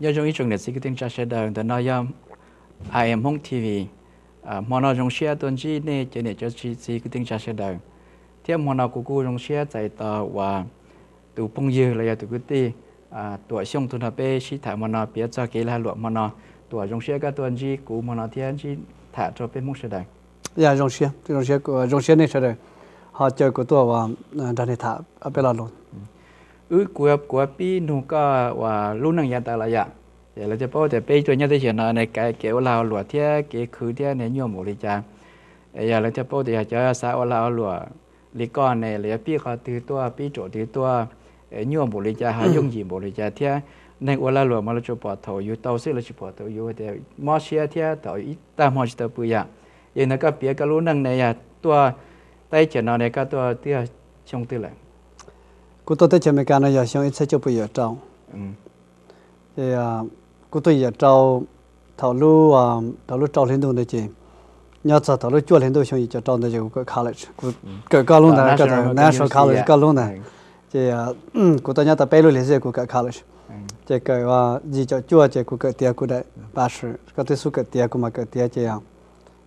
Nyob zoo ib tsoom niam txiv kwv tij neej tsa sawv daws, ntawm no yog I M Hmoob T V. Hmo no zoo siab tuaj ntsib nej cov niam cov txiv kwv tij neej tsa sawv daws, thiab hmo no kuv kuj zoo siab txais tos uas tus phooj ywg los yog tus kwv tij Tuam Xyooj tuaj nrog peb sib tham hmo no piav txog kev lag luam hmo no. Tuam, zoo siab koj tuaj ntsib kuv hmo no thiab ntsib tham rau peb Hmoob sawv daws. Yog, zoo siab, zoo siab, zoo siab nej sawv daws ho caw kuv tuaj uas nrog nej tham ob peb lo lus. Wb kuv, kuv pib nug koj uas lub neej yav tas los yom. Ces lawv thiaj paub tias peb tuaj nyob teb chaws no ne, kev ua lag ua luam thiab kev khwv thiab ne nyuaj npaum li cas. Yog lawv thiaj paub tias yog cov xav ua lag ua luam li koj ne, lawv yuav pib qhov twg tuaj, pib ruam twg tuaj, nyuaj npaum li cas ho yooj yim npaum li cas thiab. Neeg ua lag luam mas lawv tsuas pom thaum yus tau xwb, lawv tsis pom thaum yus tias mob siab thiab thaum ib tag hmo tsis tau pw yom. Yog li ntawd koj piav koj lub neej ne, yog tuaj teb chaws no ne koj tuaj twb yog xyoo twg lawm? Kuv tuaj teb chaws Amelikas no yog xyoo ib txhiab cuaj pua yim rau. Ces kuv tuaj yim rau, thaum lub, thaum lub rau hli ntuj ntawd ces, nyob txog thaum lub cuaj hli ntuj xyoo yim caum rau ntawd ces kuv kawm college, kuv kawm koj lub ntawd, National College koj lub ntawd. Ces kuv tuaj nyob tau peb lub hlis xwb kuv kawm college. Ces kawm yim caum cuaj ces kuv kawm tiav kuv daim bachelor, koj twb xub kawm tiav kuv mam kawm tiav ces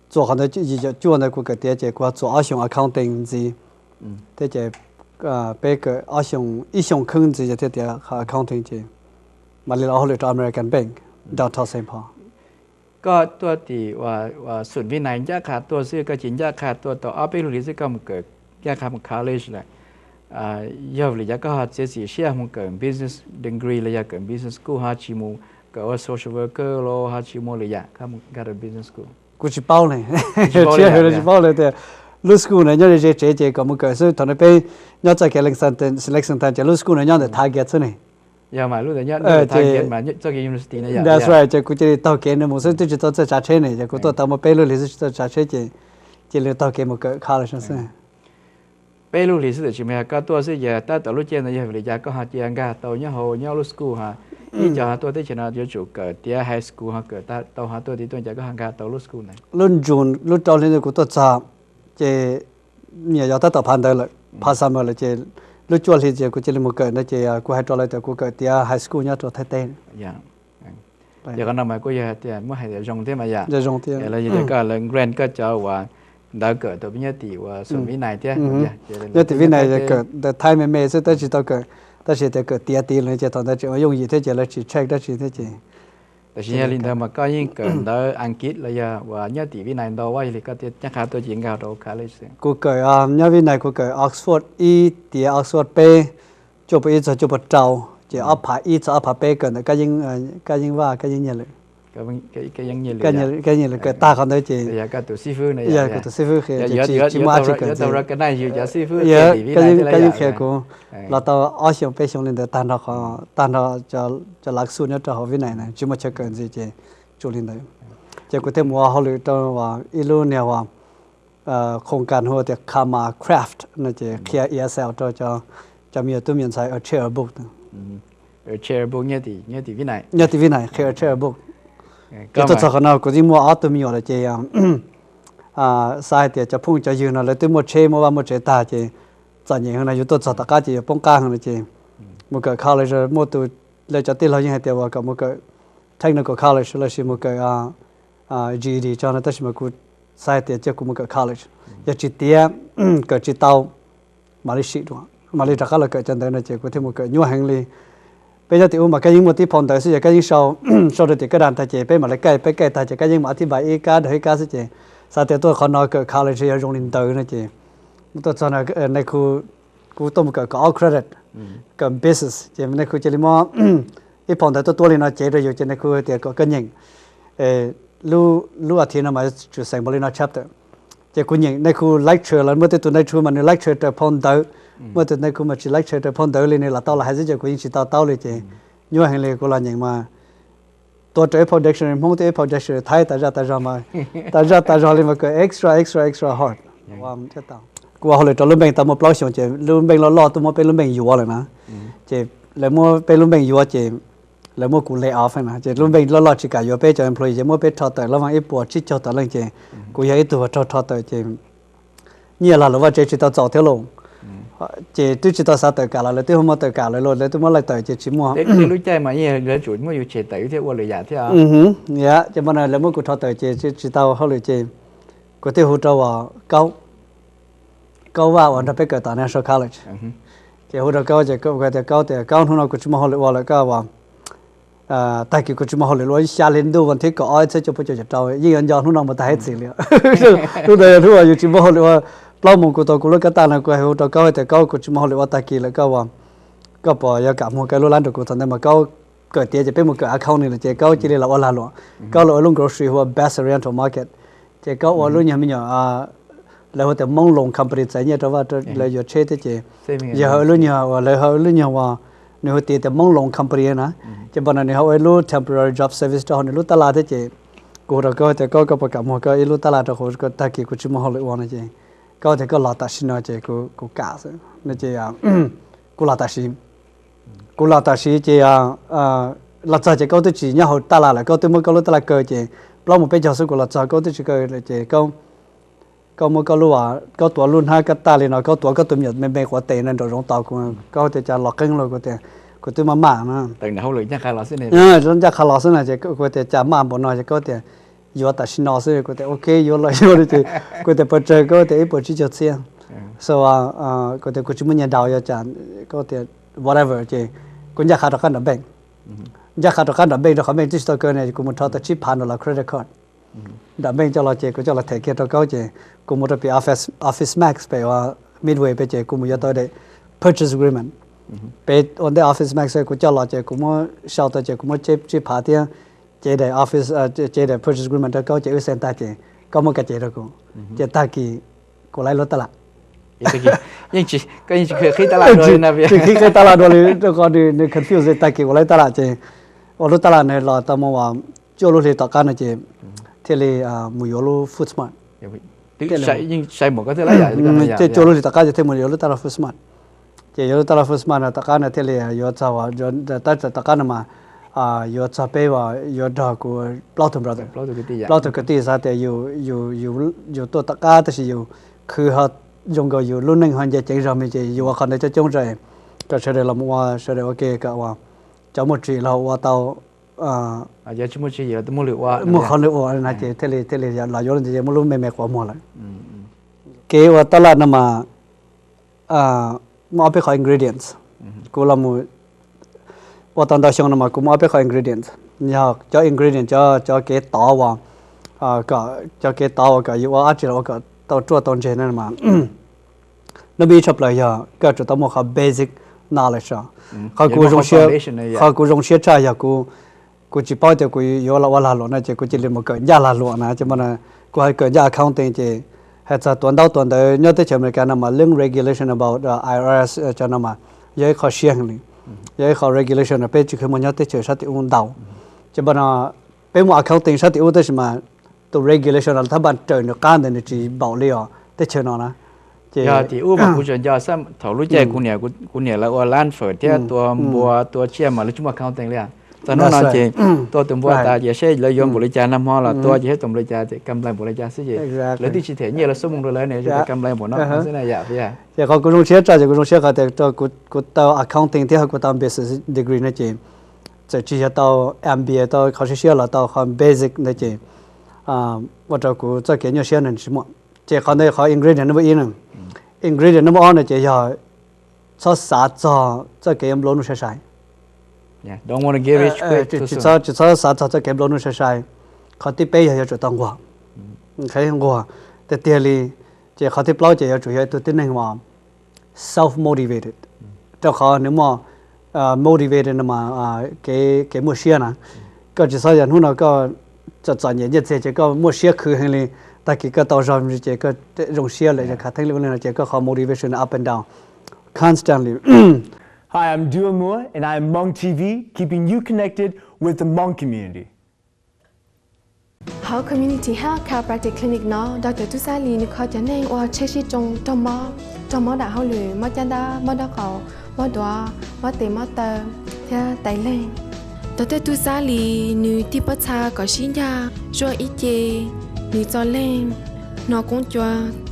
txuas qhov ntawd yim caum cuaj ntawd kuv kawm tiav ces kuv txuas ob xyoos accounting ntxiv thiab ces peb kawm ob xyoos, ib xyoos kheev ntxiv ces thiaj tiav qhov accounting ces mam li los hauj lwm rau American Bank downtown Saint Paul. Koj tuaj tim uas xum Vib Nais ncaj qha tuaj xwb, koj ces ncaj qha tuaj tau ob peb lub hlis xwb koj mus kawm, ncaj qha mus college lawm. Yog vim li cas koj ho txiav txim siab mus kawm business degree los yog kawm business school ho tsis mus kawm ua social worker los ho tsis muaj lwm yam, koj mus nkag rau business school? Kuv tsis paub li, tsis paub li tias lub school ntawd nyob ze tsev ces kom mus kawm xwb. Thaum ntawd peb nyob txoj kev Lexington ces lub school ntawd nyob ntawm Target xwb ne. Yog mas lub ntawd nyob Target mas txoj kev university no yom. That's right, ces kuv cia li taug kev ntawd mus xwb, twb tsis tau txawj tsav tsheb ne, ces kuv tuaj tau muaj peb lub hlis xwb tsis tau tsav tsheb ces cia li taug kev mus kawm college no xwb. Peb lub hlis xwb tsis mas yog koj tuaj xwb ces tab tom lub caij ntawd yog vim li cas koj ho cia nkag tau nyob hauv nyob lub school ho ib co ho tuaj teb chaws no yuav tsum kawm tiav high school ho kawm tau ho tuaj tim tuaj cas koj ho nkag tau lub school ntawd? Lub June lub rau hli ntawd kuv tuaj txog ces nyuam yaus tab tom phav ntawd lawm, phav summer lawm ces lub cuaj hli ces kuv cia li mus kawm ntawd ces kuv hais rau lawv tias kuv kawm tiav high school nyob rau Thaib teb. Ces qhov no mas kuj yog tias muab hais tias zoo thiab mas yom. Zoo thiab. Los yog tias koj lawv grant koj cov uas ntawd kawm tau peb nyob tim uas xum Vib Nais thiab. Nyob tim Vib Nais kawm ntawv Thaib me me xwb tab sis tau kawm, tab sis tias kawm tiav tid lawm ces thaum ntawd tseem ua yooj yim thiab ces lawv tsis check dab tsi thiab ces. Tam sim yog li ntawd mas koj yeej kawm ntawv Askiv los yog uas nyob tim Vib Nais ntau, yog li koj tias ncaj qha tuaj ces nkag rau college xwb? Kuv kawm nyob Vib Nais kuv kawm Oxford ib tiav Oxford peb, cuaj pua ib txog cuaj pua rau, ces ob phav ib txog ob phav peb kawm ntawm Kab Yeeb Vaj, Kab Yeeb Nyiaj Lwm. Kab Yeeb Nyiaj Lwm kawm tag qhov ntawd ces yog kuv tus xib fwb qhia ces tsis muaj dab tsi kawm ntxiv. Kab Yeeb qhia kuv los tau ob xyoos peb xyoos li ntawd tag nrho, tag nrho cov lav xu nyob rau hauv Vib Nais na tsis muaj chaw kawm ntxiv ces tsuas li ntawd. Ces kuv thiaj mus ua hauj lwm rau ib lub niag uas khoos kas hu tias Karma Craft no ces qhia E S L rau cov me nyuam tub me nyuam ntxhais chair book. Nyob tim Vib Nais qhia chair book. Ces tuaj txog qhov no kuv twb muaj ob tug me nyuam lawm ces xav hais tias cov phooj cov ywg no lawv twb muaj tsheb muaj vaj muaj tsev tag ces txom nyem heev no yus tuaj txog tom qab ces yuav poob qab heev no ces mus kawm college, muaj tus, lawv cov tij laug yeej hais tias uas kom mus kawm technical college los sis mus kawm G E D tso no tab sis mas kuv xav hais tias cia kuv mus kawm college, yog tsis tiav kawm tsis tau mam li sim dua, mam li rov qab los kawm cov ntawd no ces kuv thiaj mus kawm. Nyuaj heev li. Peb nyob tim ub mas Kab Yeeb muaj tib phau ntawv xwb, yog Kab Yeeb sau, sau rau tim Kab Das tag ces peb mam li kaij, peb kaij tag ces Kab Yeeb mam thib npais ib kab daws ib kab xwb ces xav tias tuaj qhov no kawm college yog zoo li ntawd no ces tuaj txog no, kuv tuaj mus kawm kom ob credit, kawm business ces nais khu cia li muab ib phau ntawv tuaj tuab li no cev rau yus ces nais khu tias kom koj nyeem lub, lub as thiv no mas tsuas xeem npaum li no chapter. Ces kuv nyeem, nais khu lecture los muaj tej tus nais khu mas nws lecture raws phau ntawv, muaj tus nais khu mas tsis lecture raws phau ntawv li, nws lam tau los hais xwb ces kuv yeej tsis to taub li ces nyuaj heev li. Kuv los nyeem mas tuav rawv ib phau dictionary Hmoob thiab ib phau dictionary Thaib tas zaj tas zog mas, tas zaj tas zog li mas kawm extra extra extra hard. Kuv ua hauj lwm rau lub npeej tau muaj plaub xyoos ces lub npeej loj loj tuaj muab peb lub npeej yuav lawm na. Ces lawv muab peb lub npeej yuav ces lawv muab kuv lay off na, ces lub npeej loj loj tsis kam yuav peb cov employee ces muab peb rho tawm lub npeej ib puas tsib caug tawm leej ces kuv yog ib tug uas raug rho tawm ces nyiaj los lawv vaj tsev tsis tau txaus thiab lauj. Ces twb tsis tau xav tawm kam los lawv twb hu muab tawm kam lawv los lawv twb muab laij tawm ces tsis muaj. Lub caij mas yeej lawv tsum muab yus tshem tawm thiab ua lwm yam thiab. Yam ces mas lawv muab kuv rho tawm ces tsis tau hauj lwm ces kuv thiaj hu rau Kaub, Kaub Vaj uas nrog peb kawm tom National College. Ces hu rau Kaub ces tias Kaub tias Kaub, hnub no kuv tsis muaj hauj lwm ua lawm koj ua tag kis kuv tsis muaj hauj lwm ua xya hli ntuj vas thib kaum ob ib txhiab cuaj pua cuaj caum rau yeej yuav nco hnub no mus tag ib txhis li. Hnub ntawd yog hnub uas yus tsis muaj hauj lwm ua plaub moos kuv tau kuv lub kab taj no kuv hu rau Kaub tias Kaub kuv tsis muaj hauj lwm ua tag kis lawm koj ua, koj puas yuav kam muag koj lub lab rau kuv thaum ntawd mas Kaub kawm tiav ces peb mus kawm accounting lawm ces Kaub cia li los ua lag luam. Kaub los ua lub grocery hu ua Best Oriental Market. Ces Kaub ua lub nyuag me nyuam lawv hu tias Hmoob Loan Company txais nyiaj rau vaj lawv yuav tsheb thiab ces yog lub nyuag uas lawv hu lub nyuag uas nws hu tias tias Hmoob Loan Company na. Ces npam no nws ho ua ib lub temporary job service rau hauv nws lub tab laj thiab ces kuv hu rau Kaub tias Kaub koj puas kam muag koj ib lub tab laj rau kuv tag kis kuv tsis muaj hauj lwm ua no ces Kaub tias koj los tam sim no ces kuv kam xwb no ces kuv los tam sim. Kuv los tam sim ces los txog ces Kaub twb tsis nyob hauv tab laj lawm, Kaub twb muab Kaub lub tab laj kaw ces plaub moos peb caug xwb kuv los txog Kaub twb tsis kaw lawm ces Kaub muab Kaub lub, Kaub tuav lub hnab kab taj li no, Kaub tuav Kaub tus me nyuam me me quav tes no nraum zoov tos kuv, Kaub tias cas los qeeb los kuv tias kuv twb maj maj no. Ncaj qha los xwb no ces kuv tias cas maj npaum no ces Kaub tias yuav tam sim no xwb, kuv tias ok yuav los yuav li ces kuv tias puas tsawg, Kaub tias ib puas tsib caug txhiab. So kuv tias kuv tsis muaj nyiaj daus yuav cas, Kaub tias whatever ces kuv ncaj qha rov qab nram bank. Ncaj qha rov qab nram bank rau qhov bank twb tsis tau kaw ne, kuv mus rho tau tsib phav dollar credit card nram bank coj los ces kuv coj los them kiag rau Kaub ces kuv mus rau pem Office Max pem uas Midway pem ces kuv mus yuav tau daim purchase agreement. Pem ua ntej Office Max kuv coj los ces kuv muab sau tau ces kuv muab tsib phav thiab cev daim office, cev daim purchase agreement rau Kaub ces wb sign tag ces Kaub muab kav ces rau kuv. Ces tag kis kuv laib lub tab laj. Tsis qhib tab laj dua li rau qhov nws confuse, tag kis kuv laib tab laj ces ua lub tab laj no los tau mus uas cuaj lub hli tom qab no ces thiaj li mus yuav lub Food Smart. Cuaj lub hli tom qab ces thiaj mus yuav lub tab laj Food Smart. Ces yuav lub tab laj Food Smart no tom qab no thiaj li yuav txog, tab tom qab no mas yuav txog peb uas yuav nrog kuv plaub tug brother, plaub tug kwv tij xav tias yus tuaj tom qab tab sis yus khwv ho zoo nkaus yus lub neej ho nce ceev zog me ces yus ua qhov ntawd coob coob zog kom sawv daws los ua sawv daws ua ke kom uas cov muaj tsim los ua tau, muaj qhov lwm ua na ces thiaj li thiaj li los yuav lub ntawd ces muaj lub me me quav muag lawm. Kev ua tab laj no mas muaj ob peb qhov ingredients. Kuv los mus ua tau ntau xyoo no mas kuv muaj ob peb qhov ingredients. Yog cov ingredient, cov kev tov uas, cov kev tov uas kom yus ua dab tsi los ua kom tau ruaj tau ntseg no mas, nub ib tshaj plaws yog koj tsum tau muaj qhov basic knowledge os. Qhov kuv zoo siab, qhov kuv zoo siab tshaj yog kuv, kuv tsis paub tias kuv yuav los ua lag luam no ces kuv cia li mus kawm ncaj lag luam na ces mas kuv hais kawm ncaj accounting ces hais txog tuav ntaub tuav ntawv nyob teb chaws Amelikas no mas leej regulation about I R S cov no mas yog ib qho siab heev li. Yog ib qho regulation peb tsis khwv muaj nyob teb chaws sab tim ub ntau. Ces npam no peb muaj accounting sab tim ub tab sis mas tus regulation los thab npas raws nws qab ntawd nws tsis npaum li os teb chaws no na. Ces yog tim ub mas kuv tseem nco thaum lub caij kuv niam, kuv niam lawv ua lab fawm thiab tua npua tua tsiaj mas lawv tsis muaj accounting li. Txog hnub no ces tua tus npua tas ces seb lawv yuav npaum li cas, nag hmo los tua ces seb tua npaum li cas, kam nplai npaum li cas xwb ces lawv twb tsis them nyiaj los xub moo rau lawv ne, kam nplai npaum no xwb na yom. Ces qhov kuv zoo siab tshaj ces kuv zoo siab qhov tias kuv tau accounting thiab kuv tau business degree no ces txawm tsis yog tau M B A tau qhov siab siab los tau qhov basic ntawd ces ua rau kuv txoj kev nyuaj siab no tsis muaj. Ces qhov ntawd qhov ingredient number ib no. Ingredient number ob no ces yog txhob xav txog txoj kev yuav nplua nuj sai sai. Tsis txhob xav txog txoj kev nplua nuj sai sai. Qhov thib peb yog yuav tsum tau nquag. Nquag tiag tiag li. Ces qhov thib plaub ces yuav tsum yog ib tug tib neeg uas self motivated, rau qhov nws muaj motivated no mas kev muaj siab na. Koj tsis txhob yog hnub no koj txom txom nyem nyiaj txiag ces koj muaj siab khwv heev li, tag kis koj tau zog ces koj zoo siab lawm, yog khav theeb li ua li no ces koj qhov motivation up and down constantly. Hi, I'm Dua Moore, and I am Hmong T V, keeping you connected with the Hmong community. Hauv Community Health Chiropractic Clinic no, Doctor Tub Xab Lis nws kho cov neeg uas tsheb sib tsoo, raug mob, raug mob dam hauj lwm, mob caj dab, mob dawb qaum, mob duav, mob tes mob taw, thiab tais leeg. Doctor Tub Xab Lis nws tig pob txha kom sib ncaj, zuaj ib ce, nws txo leeg, hno koob cua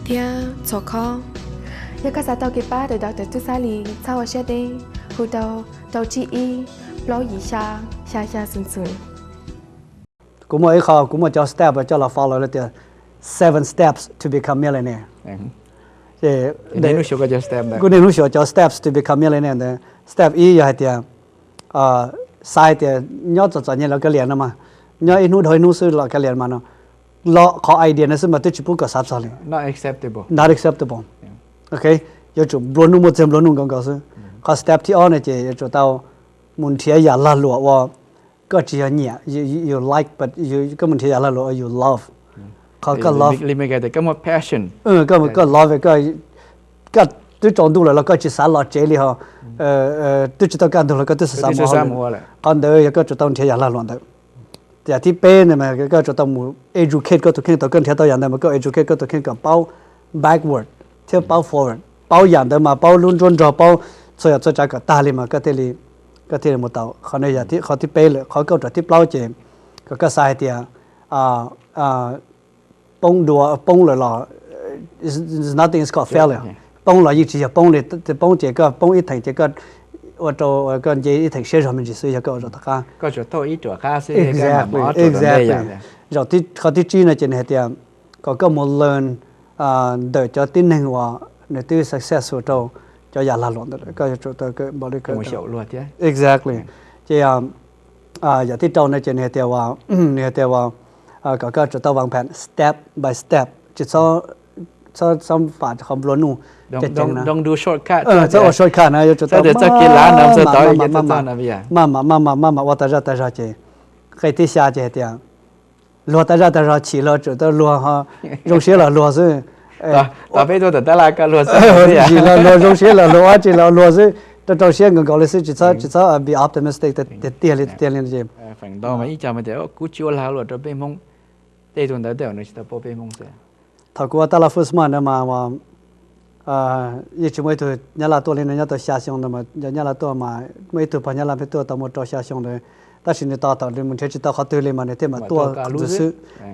thiab txhos khob. Yog koj xav tau kev pab ntawm Doctor Tub Xab Lis, txhob ua siab deb, hu tau rau tsib ib plaub yim xya xya xya xoom xoom. Kuv muaj ib qho, kuv muaj cov step coj los follow lawv tias seven steps to become millionaire. Ces kuv niaj hnub xyuas cov steps to become millionaire ntawd. Step ib yog hais tias xav hais tias nyob txom txom nyem los kav liam no mas, nyob ib hnub dhau ib hnub xwb los kav liam mas no, los qhov idea no xwb mas twb tsis pub kom xav txog li. Not acceptable. Ok, yuav tsum nplua nuj, muaj txiag nplua nuj nkaus nkaus xwb. Qhov step thib ob no ces yuav tsum tau mus nrhiav yam lag luam uas koj tsis yog nyiam, you like, but koj mus nrhiav yam lag luam uas you love. Qhov koj love, koj love, koj twb tsaus ntuj lawm los koj tsis xav los tsev li ho, twb tsis tau kaj ntug los koj twb xav xav mus. Qhov ntawd yog koj tsum tau nrhiav yam lag luam ntawd. Yam thib peb no mas koj tsum tau mus educate koj tus kheej, tau koj nrhiav tau yam ntawd mas koj educate koj tus kheej kom paub backward thiab paub forward, paub yam ntawd mas paub lub nruab nrog, paub txhua yam txhua tsav kom tag li mas koj thiaj li mus tau. Qhov no yog qhov thib peb lawm. Qhov kauj ruam thib plaub ces kom koj xav hais tias poob dua poob lawm los nothing is called failure. Poob los yeej tsis yog poob li, poob ces koj poob ib theem ces koj ua rau koj nce ib theem siab zog me ntsis xwb yog koj ua zaum tom qab. Qhov thib tsib no ces nws hais tias kom koj mus learn ntawm cov tib neeg uas nws twb successful rau cov yam lag luam ntawd lawm, koj yuav tsum tau kawm npaum li kawm. Exactly. Ces yam thib rau no ces nws hais tias, nws hais tias kom koj tsum tau vas phem step by step, tsis txhob, txhob fam qhov nplua nuj. Txhob ua shortcut na, yuav tsum tau maj mam maj mam maj mam ua tas zaj tas zog. Ces qhov thib xya ces hais tias luag tas zaj tas zog, chim los tsum tau luag, zoo siab los luag xwb. Chim los luag, zoo siab los luag, ua tsi los luag xwb, rau rau siab nkaus nkaus li xwb, tsis txhob, tsis txhob be optimistic tiag tiag li tiag li ces. Kuv tsis ua lag luam rau peb Hmoob, tej tug ntawd tej zaum nws tsis tau paub peb Hmoob xwb. Thaum kuv ua taj laj Food Smart ntawd mas yeej tsis muaj ib tug Nyab Laj tuaj li no, nyob tau xya xyoo ntawd mas cov Nyab Laj tuaj mas muaj ib tug pog Nyab Laj pheej tuaj tau muaj rau xya xyoo ntawd, tab sis nws tos thaum nws mus nrhiav tsis tau qhov twg li mas nws thiaj mam tuaj xwb.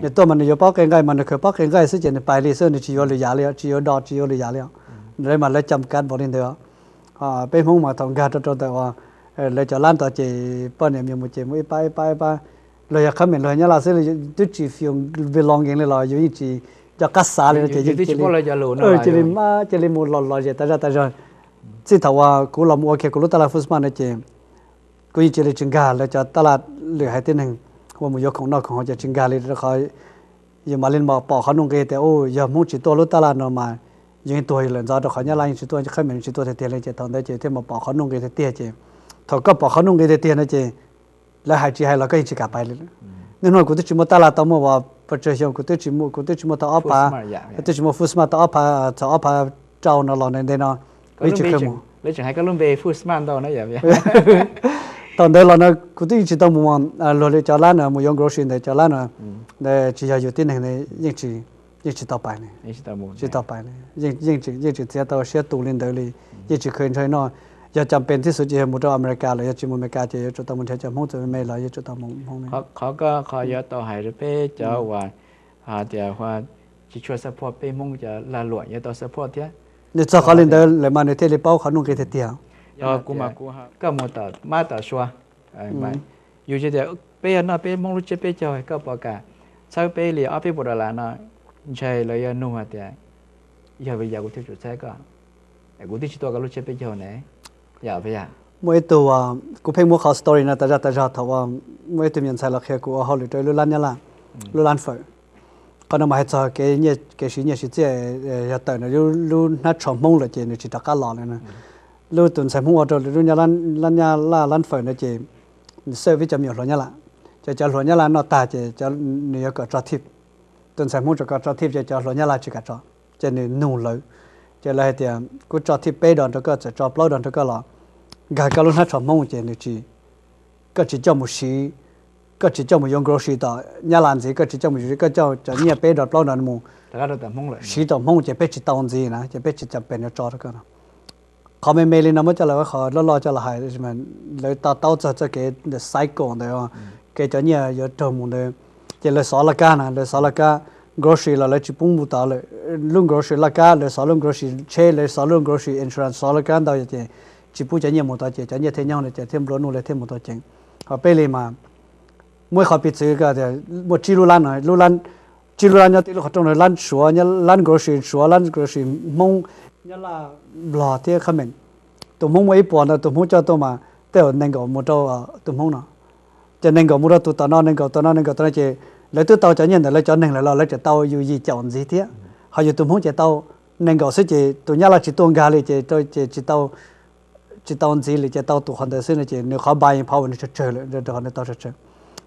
Nws tuaj mas nws yuav paub qe nqaij mas nws khaws paub qe nqaij xwb ces nws pais li xwb, nws tsis yuav lwm yam li, tsis yuav dog tsis yuav lwm yam li. Lawv mas lawv cam kav npaum li ntawd. Peb Hmoob mas thaum nkag rau rau ntawm uas lawv cov lab ntawd ces poj niam me nyuam mus ces mus ib pab ib pab ib pab, luag yog qhab meem luag Nyab Laj xwb twb tsis feel belonging li los yus yeej tsis nco qab xav li no ces cia li mus los los zem tas zaj tas zog. Txij thaum uas kuv los mus ua kiag kuv lub taj laj Food Smart no ces kuv yeej cia li tsis nkag lawv cov taj laj lwm haiv tib neeg uas mus yuav khoom noj khoom haus ces tsis nkag li rau qhov yus mam li pom qhov nuj nqi tias yog Hmoob tsis tuaj lub taj laj no mas yus yeej tuag lawm ntxov rau qhov Nyab Laj yeej tsis tuaj, qhab meem tsis tuaj tiag tiag li ces thaum ntawd ces thiaj mus pom qhov nuj nqi tiag tiag ces thaum koj pom qhov nuj nqi tiag tiag no ces lawv hais tsis hais los koj yeej tsis kam pais li. Niaj hnub kuv twb tsis muaj taj laj tau muaj uas pes tsawg xyoo, kuv twb tsis muaj, kuv twb tsis muaj tau ob phav, twb tsis muaj Food Smart tau ob phav, txog ob phav rau no los ntev no kuv yeej tsis kheev mus. Thaum ntawd los no kuv twb yeej tsis tau mus, luag li cov lab no mus yuav grocery ntawd cov lab no, ntawd tsis yog yus tib neeg yeej tsis, yeej tsis tau pais li, tsis tau pais li, yeej tsis txiav tau siab tus li ntawd li, yeej tsis kheev ntshaw noj. Yog cam pes tib xus ces yog mus rau America lawm, yog tsis mus America ces yuav tsum tau mus nrhiav cov Hmoob txawm me me los yuav tsum tau mus Hmoob li. Qhov koj qhov yuav tau hais rau peb cov uas hais tias tsis tshua support peb Hmoob cov lag luam yuav tau support thiab. Nws txog qhov li ntawd lawm mas nws thiaj li paub qhov nuj nqi tiag tiag. Yog kuv mas kuv, koj mus tom mab tom sua, yus tias peb yog noj peb Hmoob lub tsiab peb caug, koj puas kam txhawb peb li ob peb puas dollar no, ntshai lawv yuav nug hais tias yog vim yam kuv thiaj tsum txhawb koj, kuv twb tsis tuaj koj lub tsiab peb caug ne. Yog, muaj ib tug, kuv pheej muab qhov story no tas zaj tas zog thaum uas muaj ib tug me ntxhais los qhia kuv ua hauj lwm rau ib lub lab Nyab Laj, lub lab fawm. Qhov no mas hais txog kev siv nyiaj siv txiaj, yog tawm nws lub hnab tsho Hmoob lawm ces nws tsis rov qab los lawm na. Lub tus ntxhais Hmoob ua rau lub Nyab Laj lab fawm no ces nws xawj peb cov me nyuam hluas Nyab Laj, ces cov hluas Nyab Laj noj tag ces nws yuav kom tso tip. Tus ntxhais Hmoob tso kom tso tip ces cov hluas Nyab Laj tsis kam tso, ces nws nug lawv, ces lawv hais tias kuv tso tip peb dollar rau koj, txawm tso plaub dollar rau koj los nkag koj lub hnab tsho Hmoob ces nws tsis, koj tsis coj mus siv, koj tsis coj mus yuav grocery tom Nyab Laj ntxiv, koj tsis coj mus yuav, koj coj cov nyiaj peb dollar plaub dollar mus siv tom Hmoob ces peb tsis tau ntxiv na, ces peb tsis cam pes yuav tso rau koj no. Qhov me me li no muab coj los ua qhov loj loj coj los hais, lawv to taub txog txoj kev the cycle ntawd, kev cov nyiaj yuav raug mus ntawd, ces lawv xov laj kab na, lawv xov laj kab grocery los lawv tsis pub mus tod lawm. Lub grocery laj kab lawv xov lub grocery tsheb, lawv xov lub grocery insurance, xov laj kab ntau ces tsis pub cov nyiaj mus tod ces cov nyiaj thiaj nyob no ces thiaj nplua nuj lawv thiaj mus tau ceev. Ho peb li mas muaj ib qho piv txwv tias muaj tsib lub lab no, lub lab, tsib lub lab nyob tib lub qhov rooj no, lab Suav, lab grocery Suav, lab grocery Hmoob, nyob laj Nplog thiab Qhab Mes. Tus Hmoob muaj ib puas ntawd, tus Hmoob coj tuaj mas tej zaum nees nkaum mus rau tus Hmoob no, ces nees nkaum mus rau tus tom no, nees nkaum tom no, nees nkaum tom no ces lawv twb tau cov nyiaj ntawm lawv cov neeg lawm los lawv tseem tau yus yim caum ntxiv thiab. Ho yus tus Hmoob ces tau nees nkaum xwb ces tus Nyab Laj tsis tuaj nkag li ces ces tsis tau tsis tau ntxiv li ces tau tus qhov ntawd xwb no ces nws qhov buying power nws tsawg tsawg lawm, rau qhov nws tau tsawg tsawg.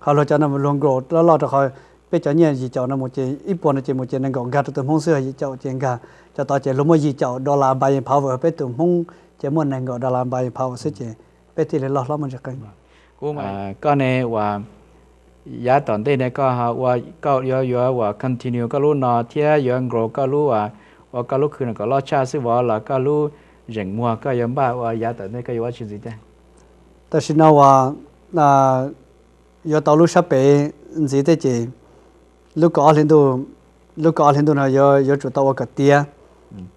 Ho luag cov no luag grow loj loj rau qhov peb cov nyiaj yim caum no mus ces ib puas no ces mus ces nees nkaum nkag rau tus Hmoob xwb, ho yim caum ces nkag cov tod ces luag muaj yim caum dollar buying power, peb tus Hmoob ces muaj nees nkaum dollar buying power xwb ces peb thiaj li loj hlob muaj ntsis qeeb. Koj ne uas yav tom ntej ne koj ua, koj yuav yuav uas continue koj lub no thiab yuav grow koj lub, ua koj lub khw no kom loj tshaj xwb vov los koj lub zeem muag koj yuav npaj ua yav tom ntej koj yuav ua tsi ntxiv thiab? Tam sim no uas yuav tau lub sab pem ntxiv thiab ces lub kaum ob hli ntuj, lub kaum ob hli ntuj no yuav yuav tsum tau ua kom tiav,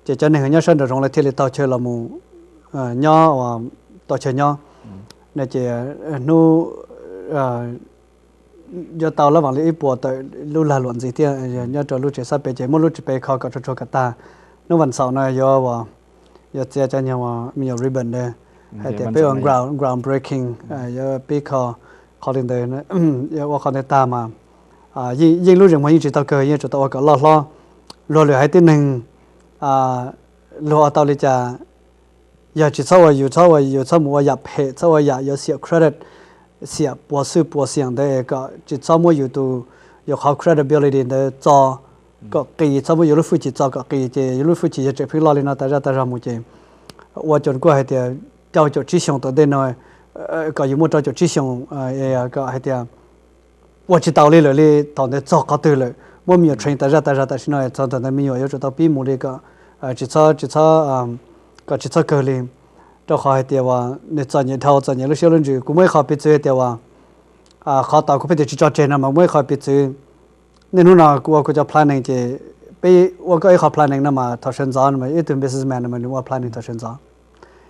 ces cov neeg nyob sab nraum zoov lawv thiaj li tau chaw los mus nyob, tau chaw nyob no ces hnub yuav tau lab vam li ib puas tawm lub lag luam ntxiv thiab nyob rau lub tsev sab pem ces muab lub tsev pem kho kom tsuag tsuag kom tag. Hnub vas xaum no yuav yuav txiav cov nyuag me nyuam ribbon ntawd hais tias peb ua ground breaking, yuav pib kho qhov li ntawd, yuav ua qhov ntawd tag mas yeej lub zeem muag yeej tsis tau kawg, yeej tsum tau ua kom loj hlob. Luag lwm haiv tib neeg luag ua tau li cas, yog tsis txhob ua, yus txhob ua, yus txhob mus ua yam phem, txhob ua yam yuav xiam credit, xiam puas xwj puas xiam ntawd kom tsis txhob muab yus tus, yus qhov credibility ntawd txo kom qis, txhob muab yus lub hwj chim txo kom qis ces yus lub hwj chim yog tseem pheej loj li no tas zaj tas zog mus ces ua cuag kuj hais tias rau caum tsib xyoos tom ntej no, kom yus muaj rau caum tsib xyoos kom hais tias ua tsis taus li lawm li thaum ntawd txog qhov twg lawm, muab me nyuam train tas zaj tas zog tam sim no txog ntawm ntawd me nyuam yuav tsum tau pib mus li kom tsis txhob tsis txhob kom tsis txhob kawg li, rau qhov hais tias uas nws txom nyem dhau, txom nyem lub siab lub ntsws. Kuv muaj ib qho piv txwv hais tias uas qhov tau kuv pheej tias tsis tso tseg no mas muaj ib qho piv txwv. Niaj hnub no kuv ua kuv cov planning ces peb ua koj ib qho planning no mas thaum sawv ntxov no mas ib tug businessman no mas nws ua planning thaum sawv ntxov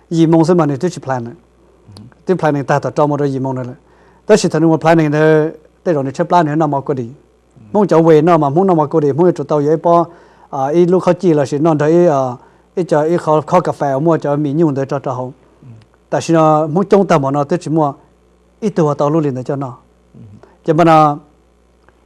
yim moo xwb mas nws twb tsis plan lawm, twb planning tag tom rau mus rau yim moo no lawm. Tab sis thaum nws mus planning ntawd tej zaum nws tshaib plab nws noj mov kuj dim. Hmoob cov way noj mas Hmoob noj mov kuj dim, Hmoob yuav tsum tau yuav ib pob, ib lub khaub cij los sis noj nrog ib, ib co ib qho khob kas fes uas muaj cov mis nyuj ntawd rau rau hauv. Tam sim no Hmoob coob tag npaum no twb tsis muaj ib tug uas tau lub li ntawd coj noj. Ces npaj no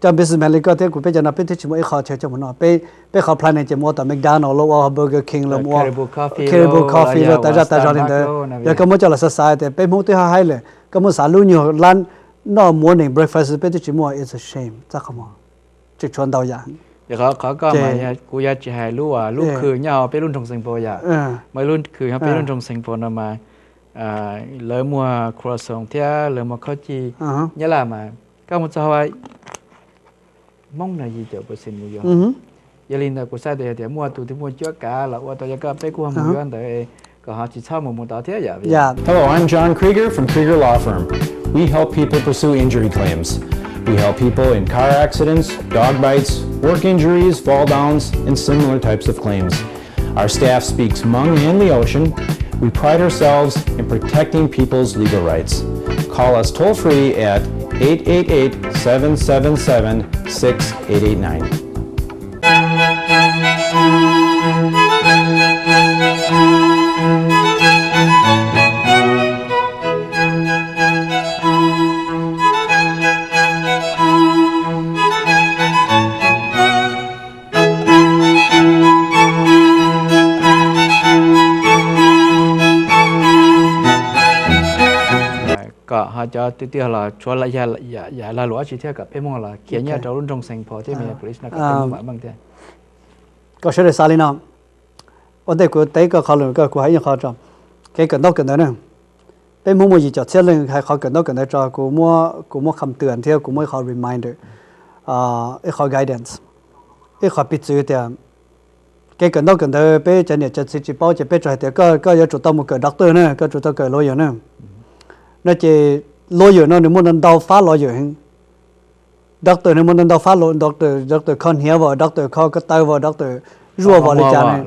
cov businessman li koj thiab kuv peb cov no peb twb tsis muaj ib qho chaw coj mus noj. Peb, peb qhov planning ces mus ua tom McDonald los ua Burger King los ua Caribou Coffee los tas zaj tas zog li ntawd. Yog koj muab coj los xav xav tias peb Hmoob twb haj haib lawm, koj muab xav lub nyuag lab noj morning breakfast peb twb tsis muaj, it's a shame, txaj qhov muag. Tseem tshuav ntau yam. Qhov koj mas kuv yuav tsis hais lub, lub khw nyob peb lub nroog Xeem Pos yom, muaj ib lub khw nyob peb lub nroog Xeem Pos no mas lawv muag croissant thiab lawv muag khaub cij Nyab Laj mas koj mus txog Hmoob no yim caum percent mus yuav. Yog li ntawd kuv xav tias yog tias muaj tus twg muaj cuab kav los ua tau yog koj peb kuj ho mus yuav ntawd kom ho tsis txhob mus mus tod thiab yom. Hello, I'm John Krieger from Krieger Law Firm. We help people pursue injury claims. We help people in car accidents, dog bites, work injuries, fall downs, and similar types of claims. Our staff speaks Hmong and Laotian. We pride ourselves in protecting people's legal rights. Call us toll free at eight eight eight, seven seven seven, six eight eight nine. Kom ho cov twg twg los tshuav yam lag luam dab tsi thiab kom peb Hmoob los khiav nyiaj rau lub nroog Xeem Pos thiab me police no kom peb Hmoob mam meej thiab. Koj sawv daws xav li no, ua ntej kuv teb koj qhov lus koj kuv hais ib qho tso, kev kawm ntaub kawm ntawv na. Peb Hmoob muaj yim caum txhiab leej, hais qhov kawm ntaub kawm ntawv tso, kuv muab, kuv muab kham twm thiab kuv muab ib qho reminder, ib qho guidance, ib qho piv txwv tias kev kawm ntaub kawm ntawv peb cov niam cov txiv tsis paub ces peb tsuas hais tias koj, koj yuav tsum tau mus kawm doctor na, koj tsum tau kawm lawyer na. No ces lawyer no nws muaj ntau fab lawyer heev. Doctor nws muaj ntau ntau fab los, doctor, doctor kho hniav vas, doctor kho ko taw vas, doctor zuaj vas li cas ne,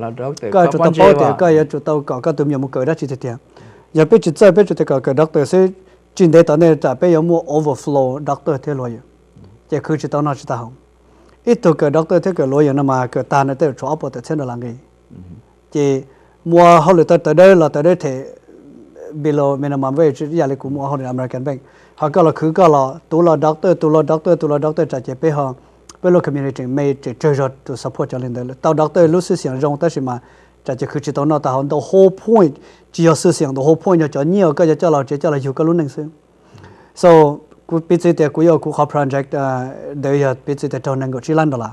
koj yuav tsum tau paub tias koj yuav tsum tau kom koj tus me nyuam mus kawm dab tsi tiag tiag. Yog peb tsis txawj, peb tsuas tias kom kawm doctor xwb, tsis ntev tom ntej tsam peb yuav muaj overflow doctor thiab lawyer, ces khwv tsis tau noj tsis tau haus. Ib tug kawm doctor thiab kawm lawyer no mas kawm tag no tej zaum tshuav ob puas tawm txhiab dollar nqi. Ces muaj hauj lwm tawv dawb los tawv dawb them below minimum wage ib yam li kuv muaj hauj lwm American Bank. Ho koj los khwv koj los, tus los doctor, tus los doctor, tus los doctor, tsam ces peb ho, peb lub community tseem me, tseem tsawg zog tus support cov li ntawd. Tau doctor lub xwm xiam zoo tab sis mas tsam ces khwv tsis tau noj tau haus. The whole point tsis yog xwm xiam, the whole point yog cov nyiaj uas koj yuav coj los tsev coj los yug koj lub neej xwb. So kuv piv txwv tias kuv yuav ua kuv qhov project ntawd yog piv txwv tias raug nees nkaum tsib lab dollar.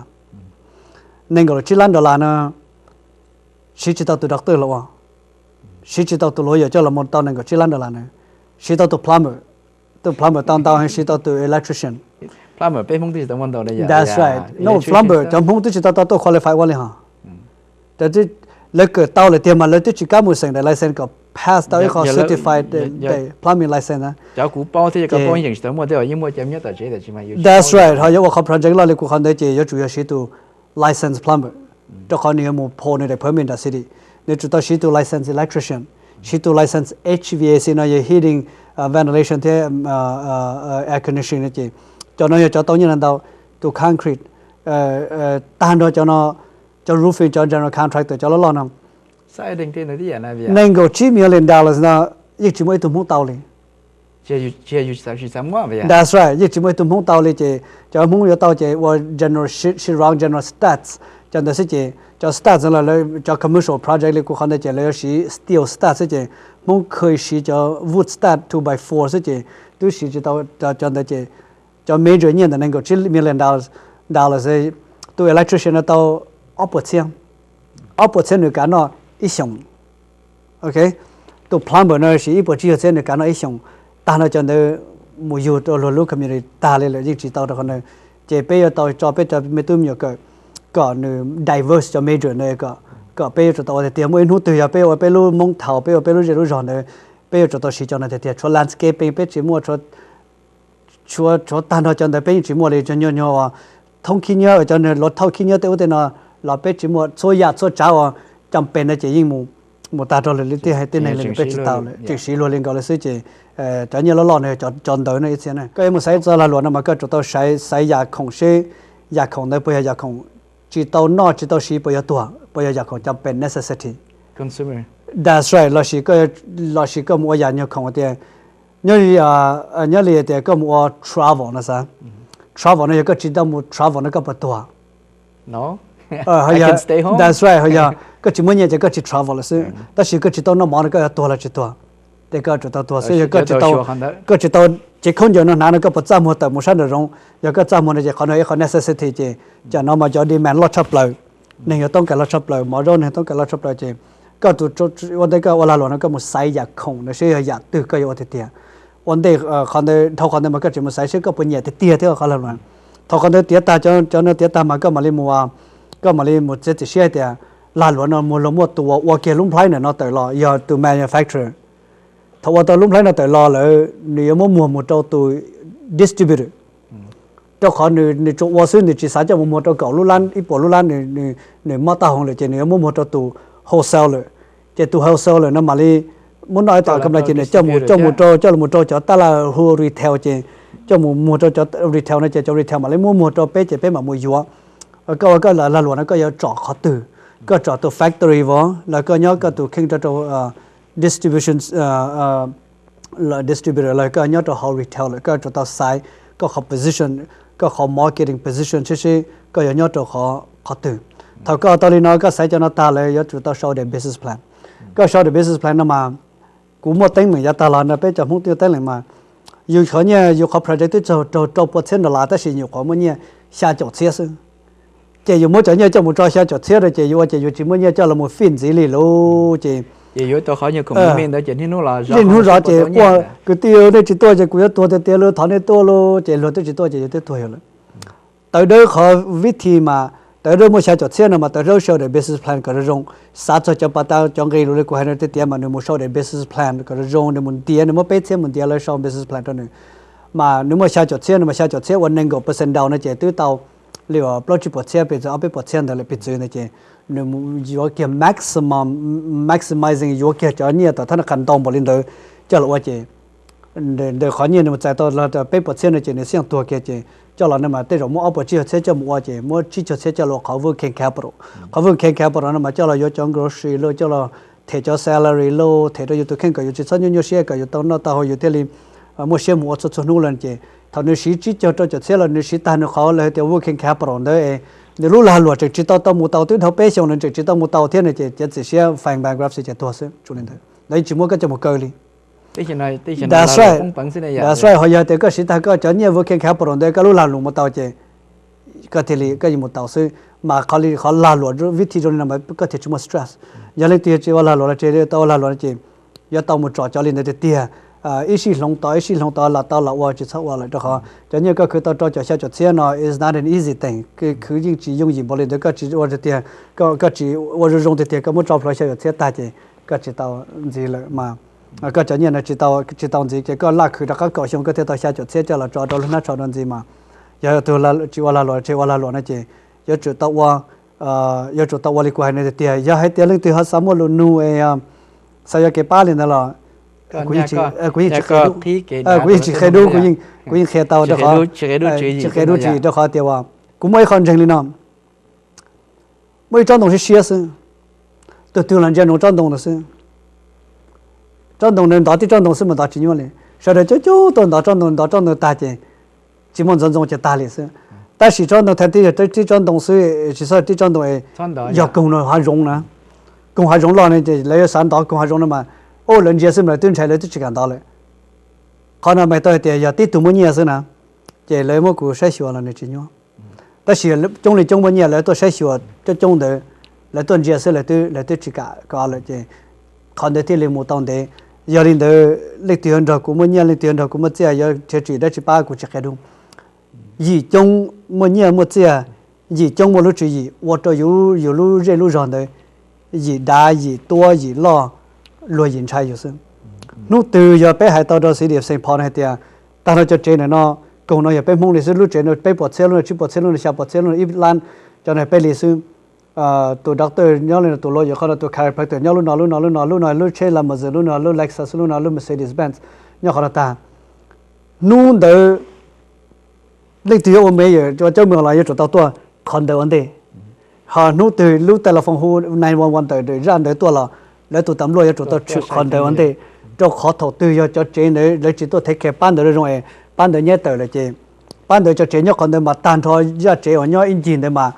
Nees nkaum tsib lab dollar no siv tsis tau tus doctor los ua, siv tsis tau tus lawyer coj los mus tau nees nkaum tsib lab dollar na, siv tau tus plumber, tus plumber tau ntau heev, siv tau tus electrician. That's right. No, plumber cov Hmoob twb tsis tau tau tuaj qualify ua li hos. Lawv kawm tau lawm tiag mas lawv twb tsis kam mus xeem daim license kom pass tau ib qho certified plumbing license. That's right, ho yuav ua qhov project loj li kuv qhov ntawd ces yuav tsum yog siv tus licensed plumber, rau qhov nws yuav mus phau nws daim permit nram city. Nws tsum tau siv tus licensed electrician, siv tus licensed H V A C no yog heating, ventilation thiab air conditioning no ces cov no yog cov tau nyiaj ntau. Tus concrete, tag nrho cov no, cov roofing, cov general contractor, cov loj loj no, nees nkaum tsib million dollars no yeej tsis muaj ib tug Hmoob tau li. That's right, yeej tsis muaj ib tug Hmoob tau li ces cov Hmoob yuav tau ces ua general, sheetrock, general studs, cov ntawd xwb ces cov studs no lawv, cov commercial project li kuv qhov ntawd ces lawv yuav siv steel studs xwb ces Hmoob kheev siv cov wood stud two by four xwb ces twb siv tsis tau cov ntawd ces cov major nyiaj ntawm nees nkaum tsib million dollars, tus electrician no tau ob puas txhiab, ob puas txhiab nws kav noj ib xyoos. Tus plumber no siv ib puas tsib caug txhiab nws kav noj ib xyoos. Tag nrho cov ntawd mus yug rau luag lub community tag li lawm yeej tsis tau rau qhov ntawd. Ces peb yuav tau tso peb cov me tub me nyuam kawm kom nws diverse cov major ntawd kom, kom peb yuav tsum tau ua tiag tiag. Muaj ib hnub twg yog peb ua peb lub Hmoob thaum peb ua peb lub zej lub zog ntawd, peb yuav tsum tau siv cov no tiag tiag. Tshuav landscaping peb tsis muaj, tshuav, tshuav tag nrho cov ntawd peb yeej tsis muaj li. Cov nyuag nyuag uas thoob khib nyiab, cov luav thauj khib nyiab tej ub tej no los peb tsis muaj. Txhua yam txhua tsav uas cam pes no ces yeej mus tag rau lawm li, tej haiv tej neeg li lawm peb tsis tau lawm, tseem siv luag li nkaus li xwb ces cov nyiaj loj loj no yog cov ntawd no ib txhia na. Koj yuav mus xaiv txog lag luam no mas koj tsum tau xaiv, xaiv yam khoom seb yam khoom ntawd puas yog yam khoom tsis tau noj tsis tau siv, puas yuav tuag, puas yog yam khoom cam pes necessity. That's right, lossis, lossis koj mus ua yam nyuag khoom tias, nyob li, nyob li tias koj mus ua travel no xav. Travel no yog koj tsis tau mus travel no koj puas tuag? That's right, ho yog koj tsis muaj nyiaj ces koj tsis travel lawm xwb, tab sis koj tsis tau noj mov no koj yuav tuag los tsis tuag? Ces koj tsum tau tuag xwb. Yog koj tsis tau, koj tsis tau cev khaub ncaws no hnav no koj puas txaj muag tawm mus sab nraum zoov? Yog koj txaj muag no ces qhov no ib qho necessity ces, cas no mas cov demand loj tshaj plaws, neeg yuav toob kas loj tshaj plaws, mov zaub neeg toob kas loj tshaj plaws ces koj tus, ua ntej koj ua lag luam no koj mus xaiv yam khoom no seb yog yam twg koj yuav ua tiag tiag. Ua ntej qhov ntawd, dhau qhov ntawd mas koj tseem mus xaiv seb koj puas nyiam tiag tiag thiab qhov lag luam. Thaum qhov ntawd tiav tag, cov no tiav tag mas koj mam li mus, koj mam li mus txiav txim siab hais tias lag luam no mus luag muaj tus uas ua kiag lub nplhaib ntawm no tawm los yog tus manufacturer. Thaum ua tau lub nplhaib no tawm los lawm nws yuav muab muag mus rau tus distributor, rau qhov nws tsuas ua xwb nws tsis xav coj mus muag rau kaum lub lab ib puas lub lab, nws mob taub hau lawm ces nws yuav muab muag rau tus wholesaler. Ces tus wholesaler no mam li muab noj ib tom kam no ces nws coj mus, coj mus rau, coj mus rau cov taj laj hu retail ces coj mus muag rau cov retail no ces cov retail mam li muab muag rau peb ces peb mam mus yuav. Koj ua koj lag luam no koj yuav tsom qhov twg? Koj tsom tus factory vas los koj nyob koj tus kheej rau rau distribution distributor los koj nyob rau hauv retail lawm, koj tsum tau xaiv koj qhov position, koj qhov marketing position seb seb koj yuav nyob rau qhov twg. Thaum koj tau li no koj xaiv cov no tag lawm yuav tsum tau sau daim business plan. Koj sau daim business plan no mas kuv muaj teeb meem yav tag los no peb cov Hmoob twb teeb meem mas yus qhov nyiaj yus qhov project twb txog rau rau puas txhiab dollar tab sis nyuam qhuav muaj nyiaj xya caum txhiab xwb. Ces yus muab cov nyiaj coj mus tso xya caum txhiab rau ces yus ua ces yus tsis muaj nyiaj coj los mus fit ntxiv li lawm ces niaj hnub zov ces quaj kwv tij nej tsis tuaj ces kuv yuav tuag tiag tiag li, thov nej tuaj lauj, ces luag twb tsis tuaj ces yus twb tuag yus lawm. Tawv dawb qhov vib thi mas tawv dawb muaj xya caum txhiab no mas tawv dawb sau daim business plan kom zoo zoo, xav txog cov pas tas cov nqi lus li kuv hais no tiag tiag mas nws mus sau daim business plan kom zoo zoo, nws mus ntiav, nws muab peb txhiab mus ntiav lawv sau business plan rau nws. Mas nws muaj xya caum txhiab, nws mas xya caum txhiab ua nees nkaum percent down no ces twb tau li uas plaub tsib puas txhiab, piv txwv ob peb puas txhiab ntawd lawm, piv txwv ntawd ces nws yuav kiag maximum, maximizing yuav kiag cov nyiaj tom thab naj qha ntau npaum li ntawd coj los ua ces ntawm qhov nyiaj nws mus txais tau peb puas txhiab no ces nws xij tuag kiag ces coj los no mas tej zaum muab ob puas tsib caug txhiab coj mus ua ces muab tsib caug txhiab coj los ua qhov working capital. Qhov working capital no mas coj los yuav cov grocery lauj, coj los them cov salary lauj, them rau yus tus kheej kom yus tsis txhob nyuaj nyuaj siab, kom yus tau noj tau haus yus thiaj li muaj siab mus ua txhua txhua hnub lawm ces thaum nws siv tsib caug rau caum txhiab los nws siv tag nws qhov lawv hais tias working capital ntawd es nws lub lag luam tseem tsis tau tau mus tau twb dhau peb xyoos nws tseem tsis tau mus tau thiab no ces cov txiv siab fang bankruptcy ces tuag xwb. Tsuas li ntawd, lawv yeej tsis muab koj coj mus kaw li. That's right. That's right, ho yog tias koj siv tag koj cov nyiaj working capital ntawd koj lub lag luam mus tau ces koj thiaj li koj yeej mus tau xwb. Mas qhov li qhov lag luam vib thi zoo li no mas koj thiaj tsis muaj stress. Yog leej twg yuav tsis ua lag luam los tsis tau ua lag luam no ces yuav tau mus tsom cov li ntawd tiag tiag, ib sij hloov tod ib sij hloov tod los tau los ua, tsis txhob ua lawm rau qhov cov nyiaj koj khwv tau rau caum xya caum txhiab no is not an easy thing, khwv yeej tsis yooj yim npaum li ntawd, koj tsis ua tiag tiag, koj tsis ua zoo zoo tiag tiag koj muab tso plhuav xya caum txhiab tag ces koj tsis tau ntxiv lawm mas koj cov nyiaj no tsis tau ntxiv ces koj laj khwv rov qab kaum xyoo koj thiaj tau xya caum txhiab coj los tso rau lub hnab tsho rau ntxiv mas yog tus tsis ua lag luam, tsis ua lag luam no ces yuav tsum tau ua, yuav tsum tau ua li kuv hais no tiag tiag. Yog hais tias leej twg ho xav muaj lus nug es xav yuav kev pab li ntawd los kuv yeej tsis qhia dub, kuv yeej tsis qhia dub, kuv yeej qhia tau rau qhov, tsis qhia dub tsis rau qhov tias uas kuv muaj ib qho ntseeg li no, muaj ib tsob ntoo siab siab xwb, tus twg los ntsia ntsoov tsob ntoo ntawd xwb. Tsob ntoo ntawd ntov tib tsob ntoo xwb mas ntov tsis nyuaj li. Sawv daws coob coob tuaj ntov tsob ntoo, ntov tsob ntoo tag ces tsis muaj ntxoov ntxoo ces tag li xwb. Tab sis tsob ntoo thaj tib yog tib tsob ntoo xwb, tsis txhob tib tsob ntoo es yog koog no hav zoov na, koog hav zoov loj no ces lawv yuav xav ntov koog hav zoov no mas, ub, lawv ntsia xwb mas lawv twb ntshai lawv twb tsis kam ntov lawm. Qhov no mas tau hais tias yog tib tug muaj nyiaj xwb na, ces lawv muab kuv saib xyuas los nws tsis nyuaj. Tab sis coob li coob muaj nyiaj lawv tuaj saib xyuas coob coob ntawd, lawv tuaj ntsia xwb lawv twb, lawv twb tsis kam ko lawm ces qhov ntawd thiaj li mus tau ntev. Yog li ntawd leej twg yuav nrog kuv muaj nyiaj, leej twg yuav nrog kuv muaj txiaj, yuav nrhiav tswv yim dab tsi pab kuv tsis qhia dub. Yim coob muaj nyiaj muaj txiaj, yim coob muaj lub tswv yim ua rau yus, yus lub zej lub zog ntawd yim dav yim tuab yim loj, luag yim ntshai yus xwb. Hnub twg yog peb hais tau rau City of Saint Paul hais tias tag nrho cov tsev ntawm no, koog no yog peb Hmoob li xwb, lub tsev no peb puas txhiab, lub no tsib puas txhiab, lub no xya puas txhiab, lub no ib lab, cov no peb li xwb. Tus doctor nyob li no, tus lawyer qhov no, tus chiropractor nyob lub no, lub no, lub no, lub no, lub tsheb Lamborghini, lub no, lub Lexus, lub no, lub Mercedes Benz nyob qhov no tag. Hnub ntawd leej twg yuav ua mayor, ua cawj mws los yuav tsum tau tuaj qhov ntawd ua ntej. Ho hnub twg lub telephone hu nine one one tawm zaj ntawd tuaj los lawv tus tas luaj yuav tsum tau tshwm qhov ntawd ua ntej, rau qhov thaum twg yog cov tsev ntawd lawv tsis tuaj thev khe pab ntawd zoo es pab ntawd nyab tawm lawm ces pab ntawd cov tsev nyob qhov ntawd mas tag nrho zaj tsev uas nyob ib ncig ntawd mas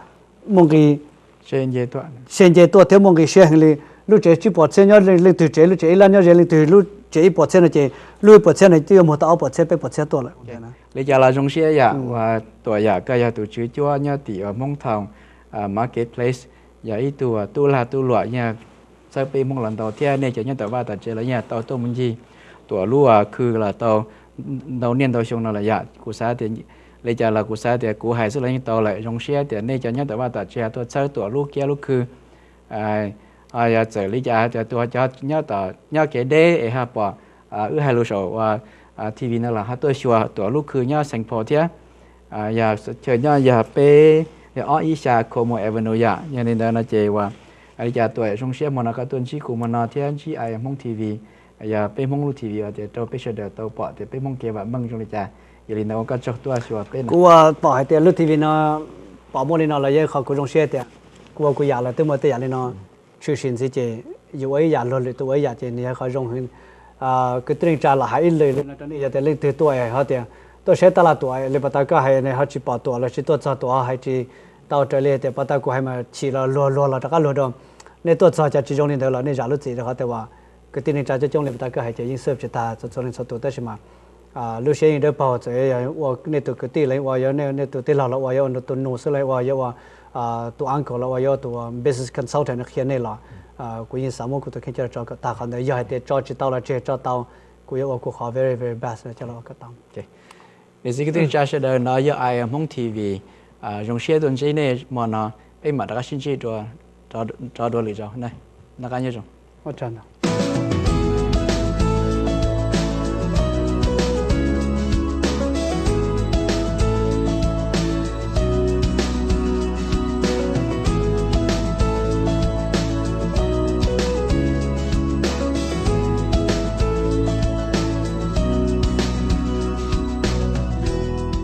muaj nqis, se nce tuaj thiab muaj nqis siab heev li. Lub tsev tsib puas txhiab nyob leej twg tsev, lub tsev ib lab nyob ze leej twg lub tsev ib puas txhiab no ces lub ib puas txhiab no twb yuav muag tau ob puas txhiab peb puas txhiab tuaj lawm. Li cas los zoo siab yam uas Tuam yam koj yog tus tswv cuab nyob tim uas Hmoob Town Market Place, yog ib tug tub lag tub luam yeej txhawb peb Hmoob los ntau thiab nej cov nyob tom vaj tom tsev los yeej tau tuaj mus ncig Tuam lub khw los tau ntau niaj ntau xyoo no lawm yom. Kuv xav tias li cas los kuv xav tias kuv hais xwb los yeej tau lawm. Zoo siab tias nej cov nyob tom vaj tom tsev tuaj txhawb Tuam lub kiab lub khw. Yog txawm li cas tias tus cov nyob tom nyob kev deb es ho pom wb hais lus saum uas T V no los ho tuaj xyuas Tuam lub khw nyob Saint Paul thiab. Yog chaw nyob yog peb ob ib xya Como Avenue yom. Yog li ntawd no ces uas li cas Tuam zoo siab hmo no koj tuaj ntsib kuv hmo no thiab ntsib Hmoob T V, yog peb Hmoob lub T V uas tias rau peb sawv daws tau pom tias peb Hmoob kev vam meej zoo li cas. Yog li ntawd ua koj tsaug tuaj xyuas peb no. Kuv ua pom hais tias lub T V no pom muaj li no los yog qhov kuv zoo siab tias kuv ua kuv yam los twb muaj tej yam li no tshwm sim ntxiv ces yus ua ib yam luag lwm tus ua ib yam ces nws yog qhov zoo heev. Kwv tij neej tsa los hais ib lwm li no rau nej, yog tias leej twg tuaj ho tias tuaj saib tab laj Tuam li pas tas koj hais ho tsis pom Tuam los sis tuaj txog Tuam ho hais tsis tau raws li tias pas tas kuv hais mas chim los luag, luag los rov qab luag rau. Nej tuaj txog cas tsis zoo li ntawd los nej zam lub txim rau qhov tias uas kwv tij neej tsa coob coob li pas tas koj hais ces yeej serve tsis tag txhua txhua leej txhua tus tab sis mas lub siab yeej dawb paug txawm yog ua nej tus kwv tij los ua, yog nej tus tij laug los ua, yog ua tus nus xwb los ua, yog ua tus uncle los ua, yog ua tus business consultant nws qhia nej los kuv yeej xav muab kuv tus kheej coj los tso kom tag qhov ntawd. Yog hais tias tso tsis tau los tseg, tso tau kuv yuav ua kuv qhov very very best coj los ua kom tau. Niam txiv kwv tij neej tsa sawv daws, no yog Hmoob T V, zoo siab tuaj ntsib nej hmo no, peb mam rov qab sib ntsib rov dua lwm zaus, noj qab nyob zoo.